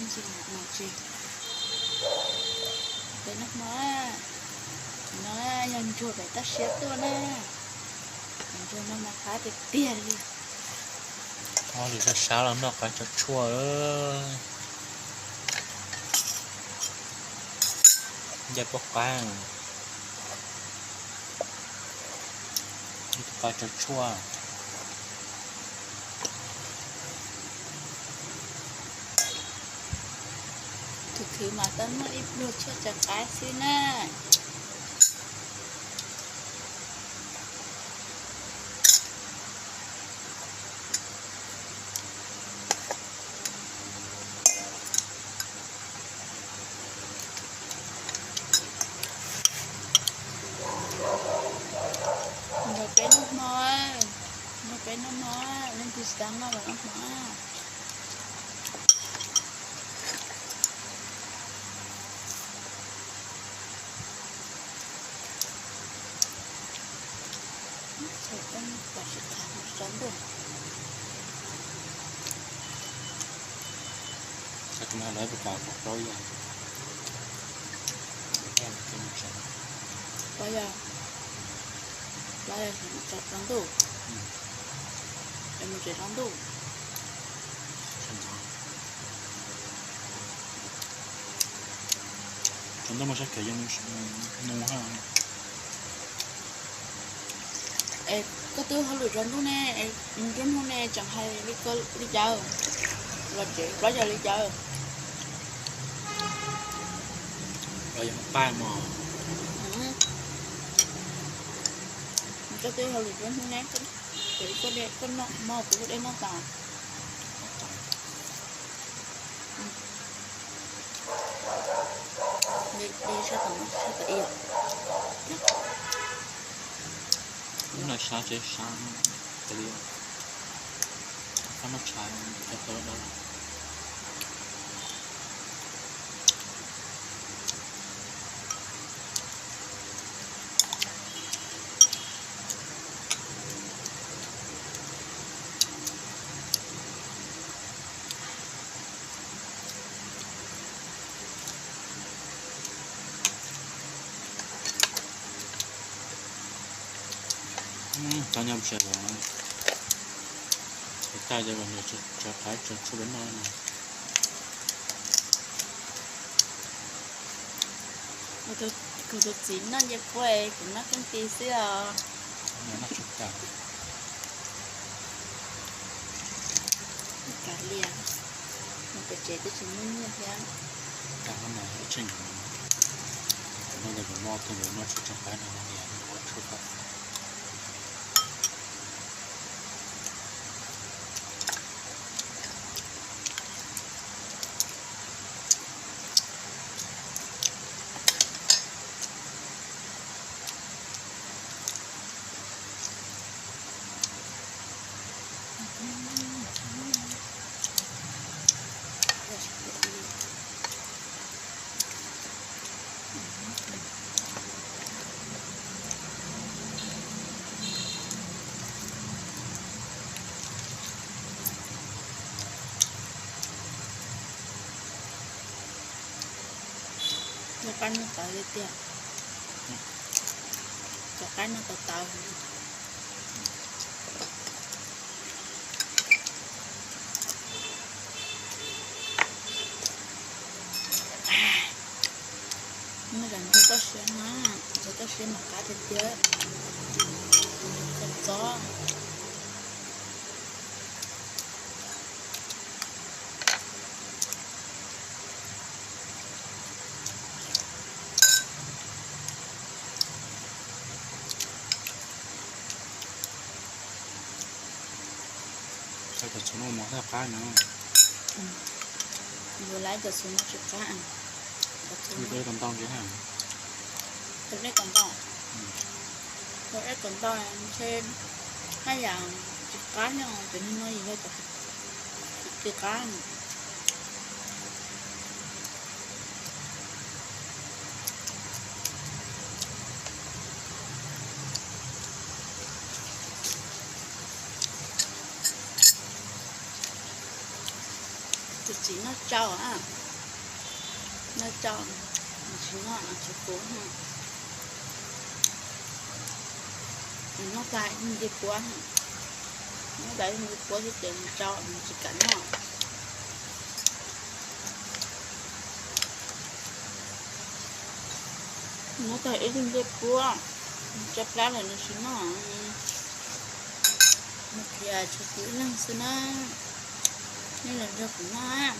Ntsis mas tsis, peb noj hmo, no yog ntsuag pem toj siab tuaj na, ntsuag no mas qab tiag tiag li. Ob li sab sab los noj qab tso tshuaj, ncaij poj qab, ncaij qab tso tshuaj. Tus khwv mas tau muaj ib pluag tshuaj tso qab xwb na. Nrog peb noj hmo, nrog peb noj hmo, leej twg tsis tau noj los noj hmo. Tam sim tham tsaus ntuj. Lawv puas kam plaub yam? Plaub yam, plaub yam tsaus ntuj, es mus tsev tsaus ntuj. Tsaus ntuj muaj sab khev yog mus ha. Es koj twb hauj lwm tsaus ntuj ne, nruab hnub ne tseem hais li cas, los tsev plaub yam li cas? Los yog paj mog. Koj twb hauj lwm nruab hnub ne, koj noj hmo kuv lub dej noj tas. Dej sab tom, sab tom ib yam. Lub no sab tsev sab li, kab muab tshav tau dawb. Cov nyob Sài Gòn, tag cov nws tso qab tso tshuaj peb noj no. Kuv tus txiv noj nce puab, kuv noj keeb ti xwb os. Kav liam, mus pem tsev twb tsis muaj nyiaj thiab. Tag no ib txheej, kuv noj ntawd kuv noj tuaj ntawd noj tshuaj tso qab no tias ua tshuaj faj. Cov qaib no tawv tiag tiag. Cov qaib no tawv tawv. Noj zam ntxhw toj siab na, ntxhw toj siab mas qab tiag tiag. Txob txob. Cov txhuv no mov thaj qab no. Yuav laiv cov txhuv no tsis qab. Tau dej kom ntau ntsis ha. Tau dej kom ntau. Tau dej kom ntau ntshe haj yam tsis qab thiab, cov niag no yog cov tsis qab. Tus txiv noj tsau, noj tsau, tsis noj tsis puv. Noj tag ib nce puab, noj tag ib nce puab xwb ces nws tsau nws tsis kam noj. Noj tag ib nce puab, tsau plab lawm nws tsis noj. Mus qhia tshuav kuv ib leeg xwb na, nej los nrog kuv noj.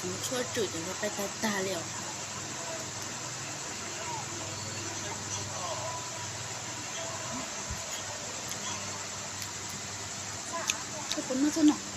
Kuv tshuaj tswm ces nws peb tag tag li os. Koj puas noj txog no?